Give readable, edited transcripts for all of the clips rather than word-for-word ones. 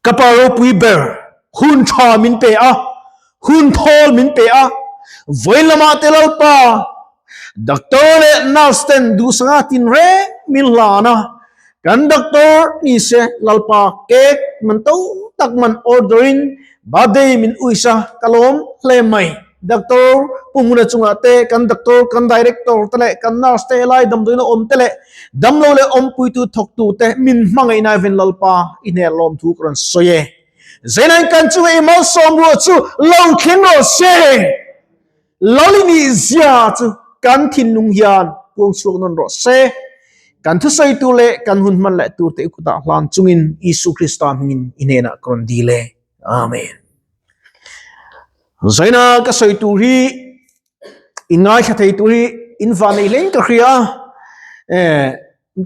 Ka pa ropui ber, hun tha min pe a, hun thawl min pe a, vawi lamah te Lalpa, doctor leh nurse ten duhsanga tinreng min hlan a, kan doctor ni se Lalpa cake man to tak man order in birthday min uisa ka lawm hle mai. Doctor Pu Hmuna chungah te, kan doctor, kan director te leh kan nurse te helai damdawiina awm te leh damlo leh awmpuitu thawktu te min hmangaihna Evan Lalpa i hne lawm thu ka rawn sawi e. Zeinain kan chunga i malsawm ruah chu lo thleng rawh se. Lal i nih zia chu kan thinlung hian puang chhuak nawn rawh se. Kan thusawi tur leh kan hun hman leh tur te i kutah hlan chungin Isu Krista hmingin i hnenah ka rawn dil e. Amen. Zaina ka sawi tur hi in ngaithla thei tur hi in van nei hleng ka hria eh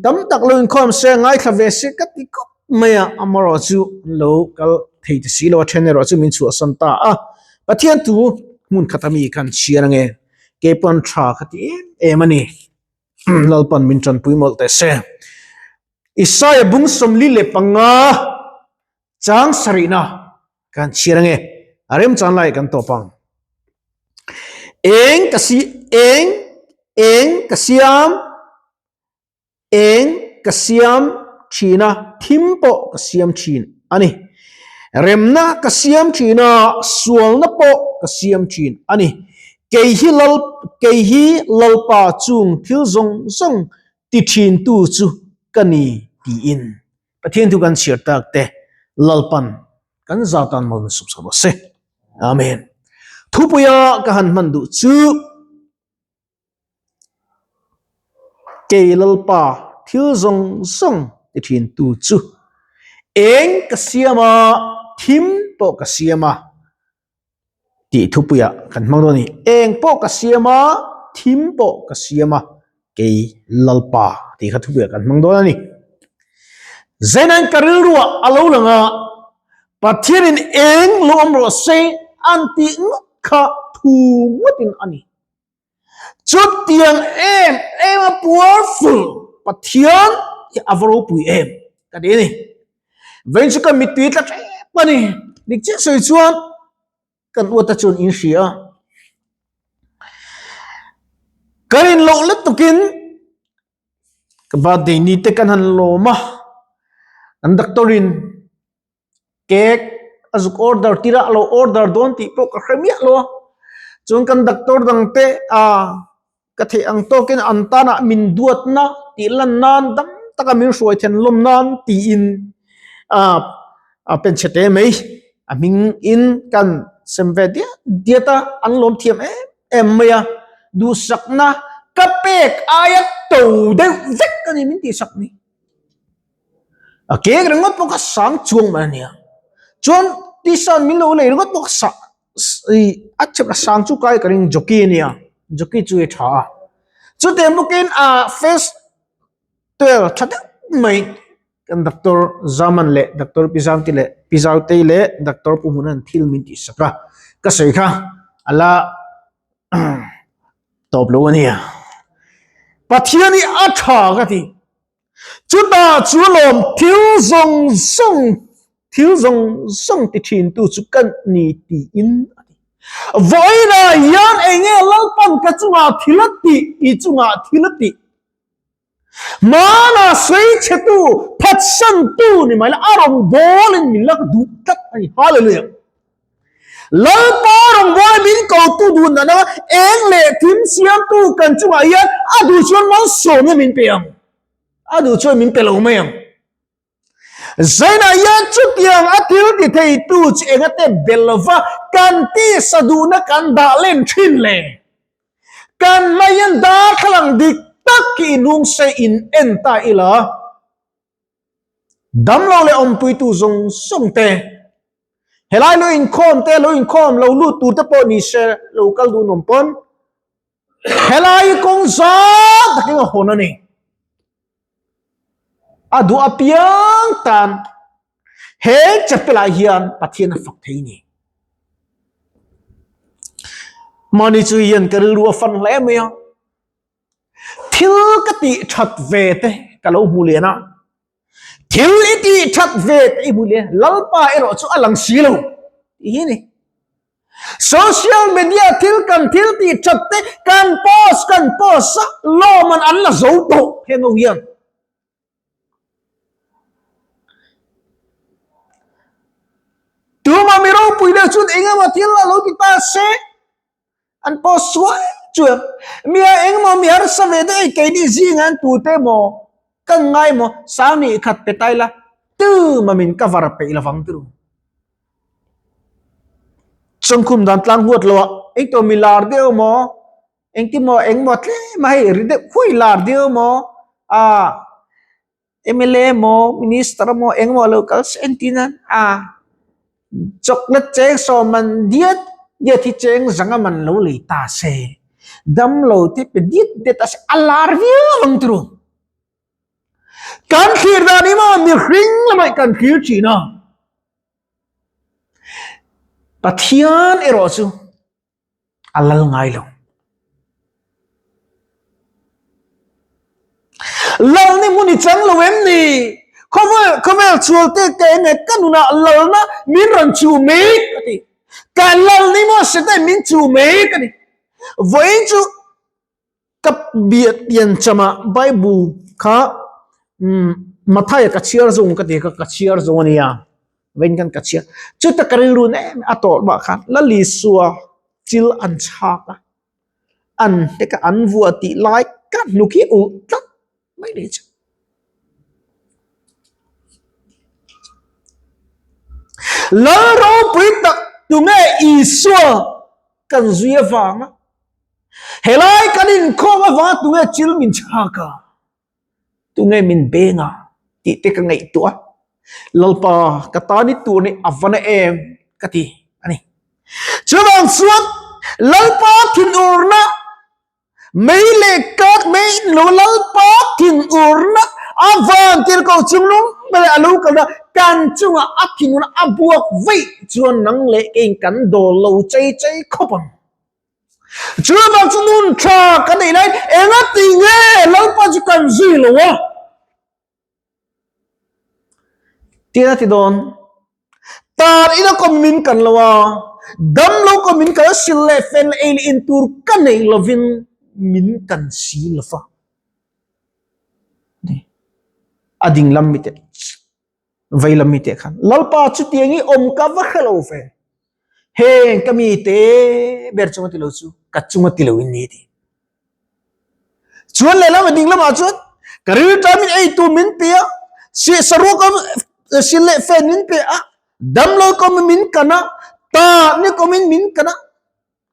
tam tak lo inkhawm se ngaithla ve se ka ti khawp mai a amarawh chu an lo kal thei ta si lo a then erawh chu min chhuahsan ta a Pathian thu hmun khat ami khan chhiar ange keipawn tha ka ti em em a ni Lalpan min tanpui mawlh teh se Isaia bung 45 Chang sarihna kan chhiar ange, a remchan lai kan tawp ang. Eng ka si eng eng ka siam eng ka siam thin a, thim pawh ka siam thin a ni. Remna ka siam thin a, sualna pawh ka siam thin a ni. Kei hi lal kei hi Lalpa chung thil zawng zawng ti thin tu chu ka ni tiin. Pathian thu kan chhiar tak te Lalpan kan zatan mal min sawp rawh se. Amen. Thupuia ka han hman duh chu kei Lalpa thil zawng zawng ti thin tu chu eng ka siam a, thim pawh ka siam a tih thupuia kan hmang dawn a ni. Eng pawh ka siam a, thim pawh ka siam a, kei Lalpa tih kha thupuia kan hmang dawn a ni. Zeinain ka rilruah a lo lang a, Pathianin eng lo awm rawh se an tih ngawt kha thu ngawtin a ni. Chutiang em em a powerful Pathian hi a va ropui em ka ti a ni. Vawiin chu ka mittui tla hrep a ni. Dik chiah sawi chuan kan uata chuan in hria a. Kan inloh lutukin ka birthday ni te kan han lawm a. An doctor in Cake a zuk order tir a, a lo order dawn tih pawh ka hre miah lo a. Chuan kan doctor dang te ah ka theih ang tawkin an tanah min duatna tih lan nan dam taka min hruai then lawm nan tiin ah a pen chhe te mai a hming in kan sem ve diat diat a, an lawm thiam em em mai a. Duhsakna ka pek aia to deuh vek a ni min tihsak ni. A kek ringawt pawh kha sang chuang mai a nia. Chuan t-shirt min lo lei ringawt pawh kha sa ih a chep a sang chu kai ka ring jockey a nia jockey chu i tha a. Chutiang bawkin ah face towel tha deuh mai kan doctor Zaman leh doctor Pi Zauti leh Pi Zautei leh doctor Pu Hmuna'n thil min tihsak a ka sawi kha a la tawp lo a nia. Pathian hi a tha ka ti. Chutah chu lawm thil zawng zawng, thil zawng zawng ti thintu chu ka ni tiin a ti. Vawiinah hian eng nge Lalpan ka chungah thil a tih, i chungah thil a tih? Hmanah sawi chhetu, phatsantu ni mai la, a rawn bawlin min la duh tlat a ni. Hallelujah! Lalpa rawngbawla min kotu duh nana eng leh thim siamtu kan chungah hian a duh chuan malsawmna min pe ang. A duh chuan min pe lo mai ang. Zainah hian chutiang a thil ti theitu chu engate bel lova kan tisa duhna kan dah len thin le. Kan hmaiin darthlalang dik tak hi inhung se in en ta ila. Damlo leh awmpuitu zawng zawng te Helai lo inkhawm te, lo inkhawm lo lut tur te pawh ni se, lo kal duh nawm pawn helai kawng zat takin a hawn a ni. A duh apiang tan he chapel ah hian Pathian a fak thei ni. Mahni chu hian ka rilru a fan hle mai a. Thil ka tih that ve te ka lo hmu lian a. Thil i tih that ve te i hmu le, Lalpa erawh chu a lang si lo tih hi a ni. Social media thil kan thil tih that te kan post kan post a, lawman an la zo tawh heng ho hian. Tuma mi ropui deuh chuan engemaw thil a lo ti ta se, an post suai chuan mi a engemaw mi harsa ve deuh ei keini zingah an tute emaw ka ngai maw sang nih khat pe ta ila tuma min cover peih lovang turu. Chawngkhum dan tlang huat loh ah engtawh mi lar deuh emaw Engtin maw engmaw tlem a hei ri deuh khuai lar deuh maw ah mla maw minister maw engmaw lo kal se entin a ah chocolate cheng sawm man diat diat hi cheng zanga man lo lei ta se damlo te pe diat diat ta se a lar viau ang tiro kan thlir dan hi maw mihring lamah kan thlir thin a Pathian erawh chu. a lal ngai lo. Lal ni hmun i chang lo em ni? Khawvel khawvel chhual te ka enge ka nunah lalna min rawn chu mek a ti. Ka lal ni maw Satan min chu mek a ni. Vawiin chu Ka biak pianchama Bible kha Mathaia ka chhiar zawng ka ti kha ka chhiar zawng a nia vawiin khan ka chhiar chuta ka rilru na em a tawrh mah khan Lalisua chil an chhak a an hlek a an vuah tih lai ka hnuk hi ulh tlat mai ni chu. Lal ropui tak tunge Isua kan zui avanga Helai kan inkhawm avanga tunge chil min chhak a, tunge min beng a tih te ka ngaihtuah a, Lalpa ka tan i tur ni a va na em ka ti a ni. Chuvang chuan Lalpa thinurna mei leh kak mei in lo Lalpa thinurna a van tir ko chunglung ber a lo kalna kan chungah a thinurna a buak vaih chuan nang leh keiin kan dawl lo chei chei khawp ang. Chuvang chu nun tha kan neih lai enga ti nge Lalpa chu kan zui lo a? Tiin a ti dawn. Tar ina kawm min kan lo a, dam lo kawm min kan sil leh fel ei leh in tur ka nei lovin min kan si lo va. A ding lam mi te. Vei lam mite khan Lalpa chutiang i awm ka va hre lo ve. Heng ka mi te ber chunga ti lo chu ka chunga ti lo in ni ti. Chuan lehlam a ding lamah chuan ka rilṭam in ei tur min pe a, si saruak a sil leh fen min pe a, damlo kawm in min kan a, ta ni kawm in min kan a,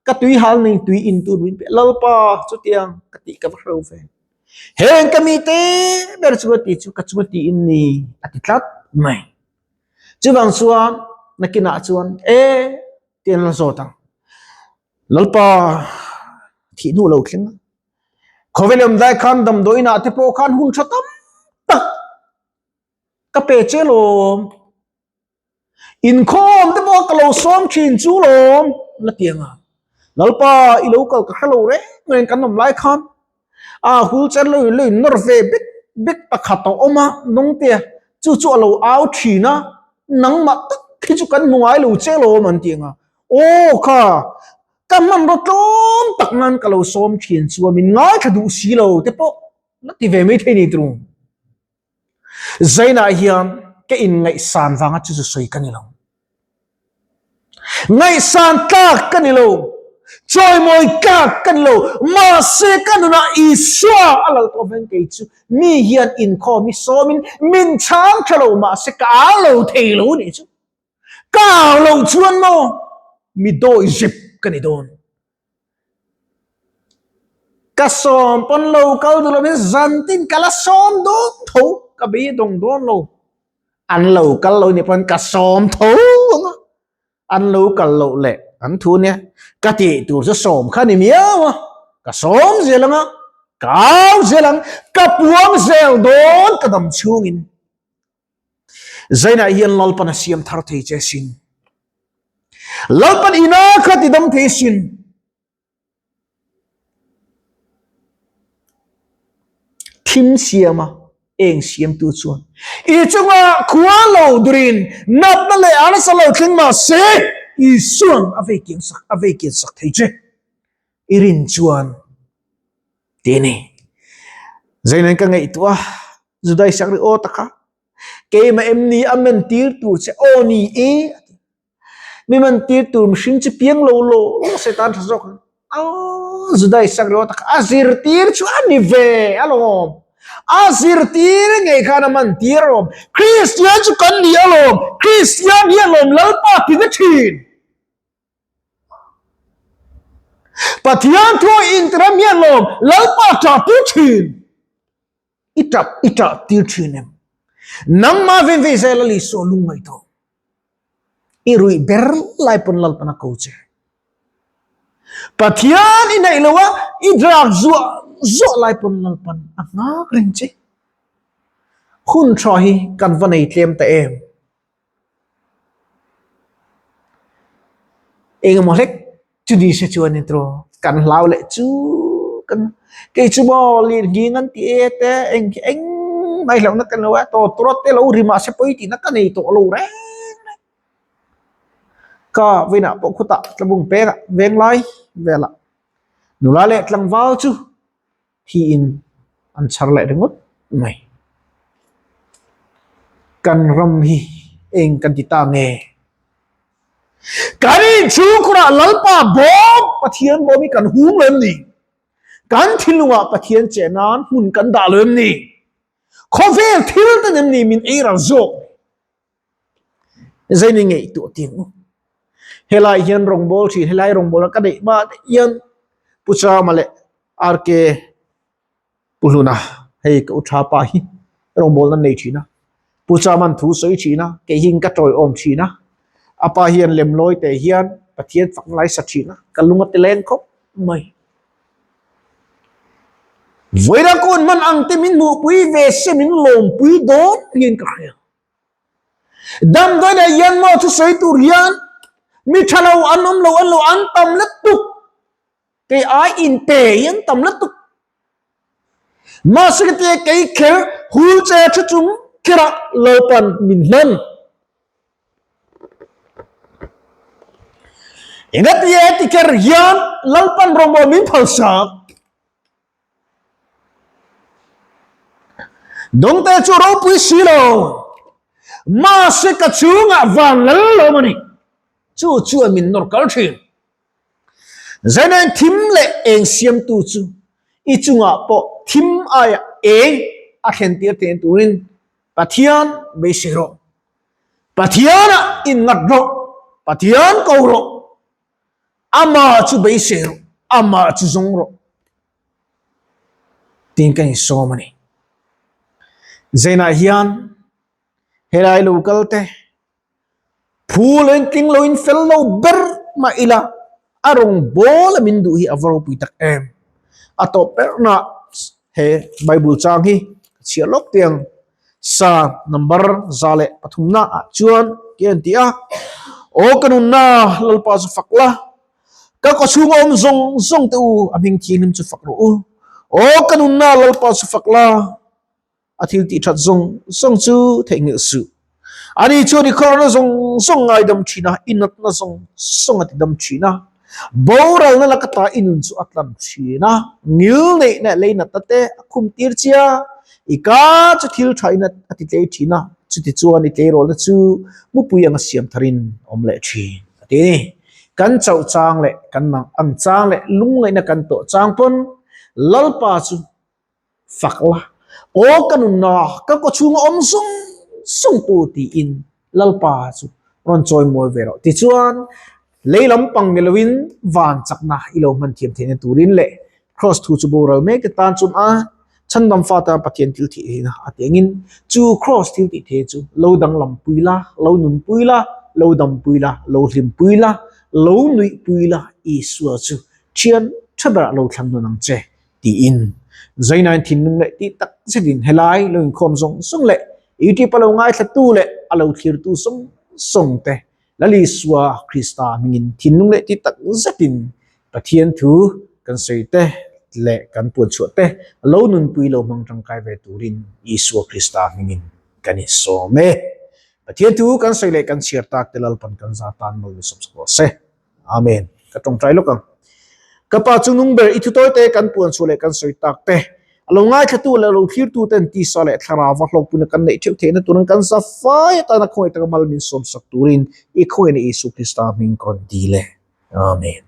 ka tui hal nei tui in tur min pe Lalpa chutiang ka tih ka va hro ve heng ka mi te ber chu a ti chu ka chu a ti in ni a ti tlat mai chuvang chuan nakinah chuan e tian la zawt ang Lalpa thih hnu lo thleng khawvel awm dai khan damdawiinah te pawh khan hun tha tam tak ka pe che lawm Inkhawm te pawh ka lo sawm thin chu lawm la ti ang a, Lalpa i lo kal ka hre lo reng reng kan awm lai khan a hul cher lo in lo in nawr ve bek bek pakhat a awm a nawngte a chu chu a lo au thin a nangmah tak hi chu kan hmu ngai lo che lawm an ti ang a, aw kha ka hmanraw tlawm tak nan ka lo sawm thin chu a min ngaithla duh si lo te pawh la ti ve maithei ni turu. Zainah hian ka inngaihsan vanga chu chu sawi ka ni lo. Ngaihsan tlak ka ni lo, chawimawi tlak ka ni lo, mahse ka nunah Isua a lal tawh avangin kei chu mi hian inkhawm hi sawmin min chhang tha lo mahse ka au lo thei lo nih chu. Ka au lo chuan maw mi dawihzep ka ni dawn. Ka sawm pawn lo kal duh lovin zantin ka la sawm dawn tho, ka beidawng dawn lo. An lo kal lo nih pawn ka sawm tho ang a, an lo kal loh leh an thu nia ka tih tur chu sawm kha ni miau a, ka sawm zel ang a, ka au zel ang, ka puang zel dawn ka dam chhungin. Zainah hian Lalpan a siam thar thei che sin. Lalpan ina kha ti dam thei sin. Thim siama. Eng siamtu chuan i chunga khua lo durin natna leh arsa lo thleng mah se Isua'n a vei kian sak a vei kian sak thei che. I rin chuan ti a ni. Zainain ka ngaihtuah a, Judai sak ri aw taka keimah em ni a men tir tur che aw ni e a ti. Mi man tir tur mihring chu piang lo lo lo se tan tha zawk ang. Aw Judai sak ri aw taka a zirtir chu a ni ve alawm. A zirtir ngei khan a man tir alawm. Kristian chu kan ni alawm. Kristian hi alawm Lalpa tina thin. Pathian thu intiram hian lawm Lalpa ṭah tir ṭhin. I ṭap i ṭah tir ṭhin em? Nangmah ven vei zel a Isua lungngaih tawh. I ruih ber lai pawn Lalpan a ko che. Pathian i neih lo a, i drug zuah zuah lai pawn Lalpan a nghak reng che. Hun ṭha hi kan va nei tlem ta em? Engemaw hlek chu ni se chuan in tawh kan hlau leh chu kan kei chu maw lirnghing an ti e te eng khi engmah i hlauhna ka lo a tawtawrawt te lo ri mah se pawi tihna ka nei tawh lo reng reng ka vawiinah pawh khutah tlabung pengah venglai velah nula leh tlangval chu. Thiin an chhar leh ringawt mai. Kan ram hi eng kan ti ta nge? Kan inchhungkhurah Lalpa bawm, Pathian bawm hi kan hung lo em ni? Kan thinlungah Pathian che nan hmun kan dah lo em ni? Khawvel thil ten em ni min ei ral zawk ni? Zeini ngaihtuah tiang u. Helai hian rawngbâwl ṭhin, helai rawngbâwl ka neih hma daih hian Pu Chama leh RK Pu Hluna, hei ka u ṭha pa hi rawngbâwl an nei ṭhin a. Pu Chama'n thu sawi ṭhin a, kei hian ka ṭawiawm ṭhin a. A pa hian lemlawi teh hian Pathian fak lai sa ṭhin a, ka lung a ti leng khawp mai. Vawiin kun hman ang te min hmuhpui ve se min lawmpui dawn hian ka hria. Damdawi leh Yanmaw chu sawi tur hian mi tha lo an awm lo an lo an tam lutuk kei ai inpe hi an tam lutuk. Mahse ka tia kei kher wheelchair thu chung kherah Lalpan min hman. Engatia heti kher hian Lalpan rawngbâwl min phalsak? Dawngte chu ropui si lo, mahse ka chungah van lal lawm a ni. Chu chuan min nawr kal thin. Zainain thim leh eng siamtu chu i chungah pawh thim aia eng a thlentir theihna turin Pathian beisei rawh. Pathianah inngat rawh, Pathian ko rawh. Amah chu beisei rawh, amah chu zawng rawh tiin ka insawm a ni. Zainah hian helai lo kal te phu lo in tling lo in fel lo ber mah ila a rawn bawl a min duh hi a va ropui tak em. A tawp berna he Bible chang hi ka chhiar lawk teh ang. Sa number 103 na ah chuan ti an ti a, Aw ka nunna Lalpa chu fak la, ka kawchhunga awm zawng zawng te u a hming thianghlim chu fak rawh u. Aw ka nunna Lalpa chu fak la, a thil tih that zawng zawng chu theihnghilh suh. Ani chuan i khawrna zawng zawng ngaidam thin a, i natna zawng zawng a ti dam thin a, boralna laka ta i nun chu a tlan thin a, ngil neihna lei natna te a khum tir chia, i ka chu thil tha in a ti tlei thin a, chuti chuan i tleirawlna chu mupui anga siam tharin awm leh thin a ti a ni. Kan chauh chang leh kan mang ang chang leh lungngaihna kan tawh chang pawn Lalpa chu Fak la, aw ka nunna, ka kawchhunga awm zawng zawng tu tiin Lalpa chu rawn chawi mawi ve rawh. Tichuan, lei lampang ni loin van chakna i lo hman thiam theihna turin leh Kraws thu chu boral mek te tan chuan a chhandam fa tan Pathian thil thih theihna a ti angin chu Kraws thil tih theih chu lo danglampui la, lo nunpui la, lo dampui la, lo hlimpui la, lo nuihpui la, Isua chu thian tha berah lo thlang nawn ang che. Tiin Zainain thinlung leh tih tak zetin helai lo inkhawm zawng zawng leh YouTube a lo ngaithlatu leh a lo thlirtu zawng zawng te Lal Isua Krista hmingin thinlung leh tih tak zetin Pathian thu kan sawi te. leh kan puan chhuah te lo nunpui lo hmang tangkai ve turin Isua Krista hmingin kan insawm e. Pathian thu kan sawi leh kan chhiar tak te Lalpan kan za tan mal ni sawm sak rawh se. Amen. Ka tawngtai lawk ang. Ka pa chu nung ber i thutawi te kan puan chhuah leh kan sawi tak te a lo ngaithlatu leh a lo thlirtu ten tisa leh thlarau va hlawkpuna kan neih theuh theihna turin kan za fai atana khawngaih taka mal min sawmsak turin i khawngaihna Isu Krista hming ka rawn dil e. Amen.